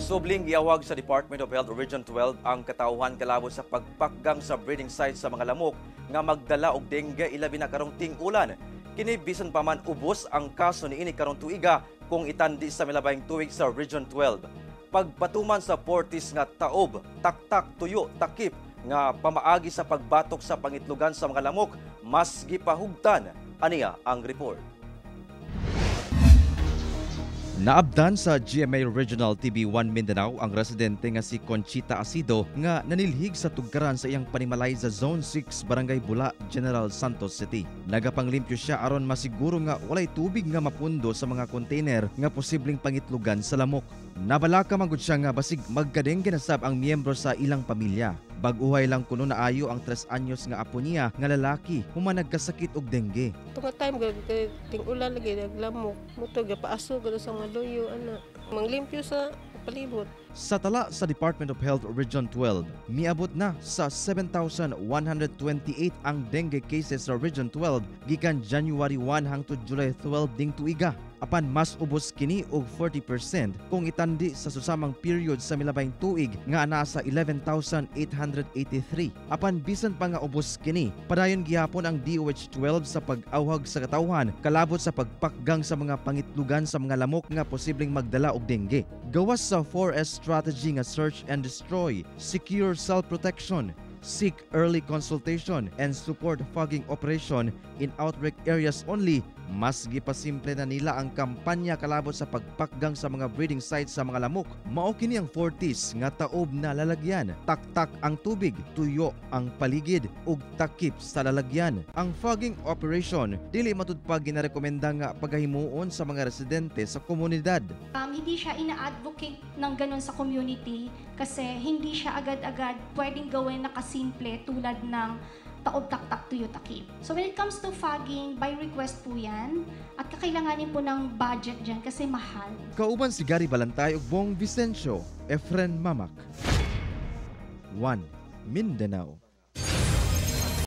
Subling giawhag sa Department of Health Region 12 ang katawhan kalabot sa pagpakgang sa breeding site sa mga lamok nga magdala og dengue, ilabi na karong ting-ulan. Kini bisan pa man ubos ang kaso niini karong tuiga kung itandi sa milabayng tuig sa Region 12. Pagpatuman sa 4Ts nga taob, taktak, tuyo, takip nga pamaagi sa pagbatok sa pangitlugan sa mga lamok, mas gipahugtan. Aniya ang report. Naabdan sa GMA Regional TV 1 Mindanao ang residente nga si Conchita Asido nga nanilhig sa tugkaran sa iyang panimalay sa Zone 6, Barangay Bula, General Santos City. Nagapanglimpyo siya aron masiguro nga walay tubig nga mapundo sa mga container nga posibleng pangitlugan sa lamok. Nabalaka man gud siya nga basig magkadengge na sab ang miyembro sa ilang pamilya. Bag-uhay lang kuno naayo ang 3 anyos nga apo niya nga lalaki human nagkasakit og dengue. Tunga time gud kay ting-ulan lagi, naglamok. Mao to gapaaso gud sa mga luyo ana. Manglimpyo sa palibot. Sa tala sa Department of Health Region 12, miabot na sa 7,128 ang dengue cases sa Region 12 gikan January 1 hangtod July 12 ding tuiga. Apan mas ubos kini og 40% kung itandi sa susamang period sa milabayng tuig nga nasa 11,883. Apan bisan pa nga ubos kini, padayon gihapon ang DOH 12 sa pag-awhag sa katawhan kalabot sa pagpakgang sa mga pangitlugan sa mga lamok nga posibleng magdala og dengue. Gawas sa 4S strategy nga search and destroy, secure self-protection, seek early consultation, and support fogging operation in outbreak areas only, mas gipasimple na nila ang kampanya kalabot sa pagpakgang sa mga breeding sites sa mga lamok. Mao kini ang 4Ts nga taob na lalagyan, taktak ang tubig, tuyo ang paligid, ug takip sa lalagyan. Ang fogging operation dili matud pa ginarekomenda nga pagahimuon sa mga residente sa komunidad. Hindi siya ina-advocate ng ganun sa community kasi hindi siya agad-agad pwedeng gawin na kasimple tulad ng taob, taktak, tuyo, takip. So when it comes to fogging, by request po yan at kakailanganin po ng budget dyan kasi mahal. Kauban si Gary Balantay ug Bong Vicencio, Efren Mamac. 1 Mindanao.